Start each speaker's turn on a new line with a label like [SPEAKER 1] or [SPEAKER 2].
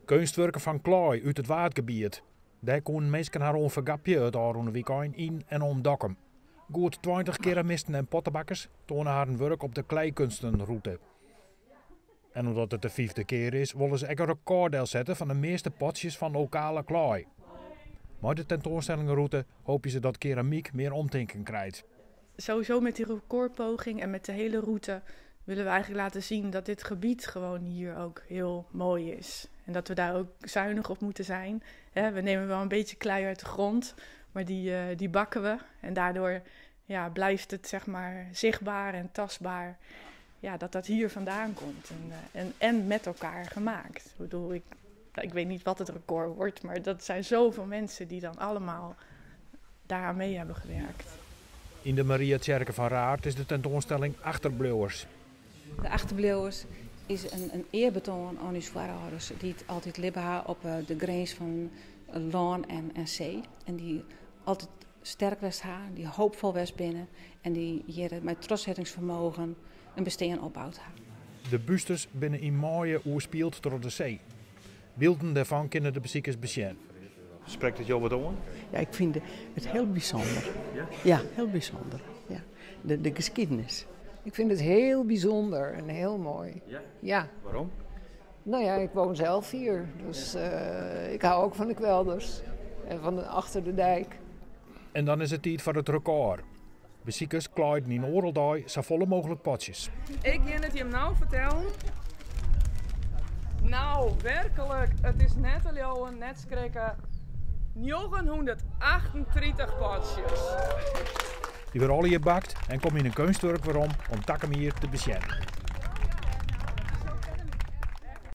[SPEAKER 1] Keunstwurken fan klaai út it Waadgebiet. Dêr koenen minsken har oan fergapje it ôfrûne wykein yn en om Dokkum. Goed 20 keramisten en pottebakkers toane harren wurk op de Kleikunstenroute. En omdat it de fyfde kear is, wolle se ek in rekôr delsette fan de measte potsjes fan lokale klaai. Mei de tentoanstellingenrûte hoopje se dat keramyk mear omtinken krijt.
[SPEAKER 2] Sowieso met die recordpoging en met de hele route willen we eigenlijk laten zien dat dit gebied gewoon hier ook heel mooi is. En dat we daar ook zuinig op moeten zijn. We nemen wel een beetje klei uit de grond, maar die bakken we. En daardoor, ja, blijft het, zeg maar, zichtbaar en tastbaar, ja, dat dat hier vandaan komt. En met elkaar gemaakt. Ik bedoel, ik weet niet wat het record wordt, maar dat zijn zoveel mensen die dan allemaal daaraan mee hebben gewerkt.
[SPEAKER 1] Yn de Mariatsjerke fan Raard is de tentoanstelling Achterbliuwers.
[SPEAKER 3] De Achterbliuwers is in earbetoan oan ús foarâlders dy't altyd libbe ha op de grins fan lân en see. En dy't altyd sterk west ha, dy't hoopfol west binne en dy't hjir mei trochsettingsfermogen in bestean opboud ha.
[SPEAKER 1] De bustes binne yn maaie oerspield troch de see. Bylden dêrfan kinne de besikers besjen. Sprekt it jo wat oan?
[SPEAKER 4] Ja, ik fyn it hiel bysûnder.
[SPEAKER 1] Ja?
[SPEAKER 4] Ja, hiel bysûnder. Ja. De skiednis.
[SPEAKER 5] Ik vind het heel bijzonder en heel mooi.
[SPEAKER 1] Ja?
[SPEAKER 5] Ja.
[SPEAKER 1] Waarom?
[SPEAKER 5] Nou ja, ik woon zelf hier. Dus ik hou ook van de kwelders. En van de, achter de dijk.
[SPEAKER 1] En dan is it tiid foar it rekôr. Besikers klaaiden yn oardel dei safolle mooglik potsjes.
[SPEAKER 6] Ik gean it jim no fertellen. Nou, werklik, it is net te leauwen, net skrikke. 938 potsjes.
[SPEAKER 1] Dy wurde allegear bakt en komme yn in keunstwurk werom om takom jier te besjen.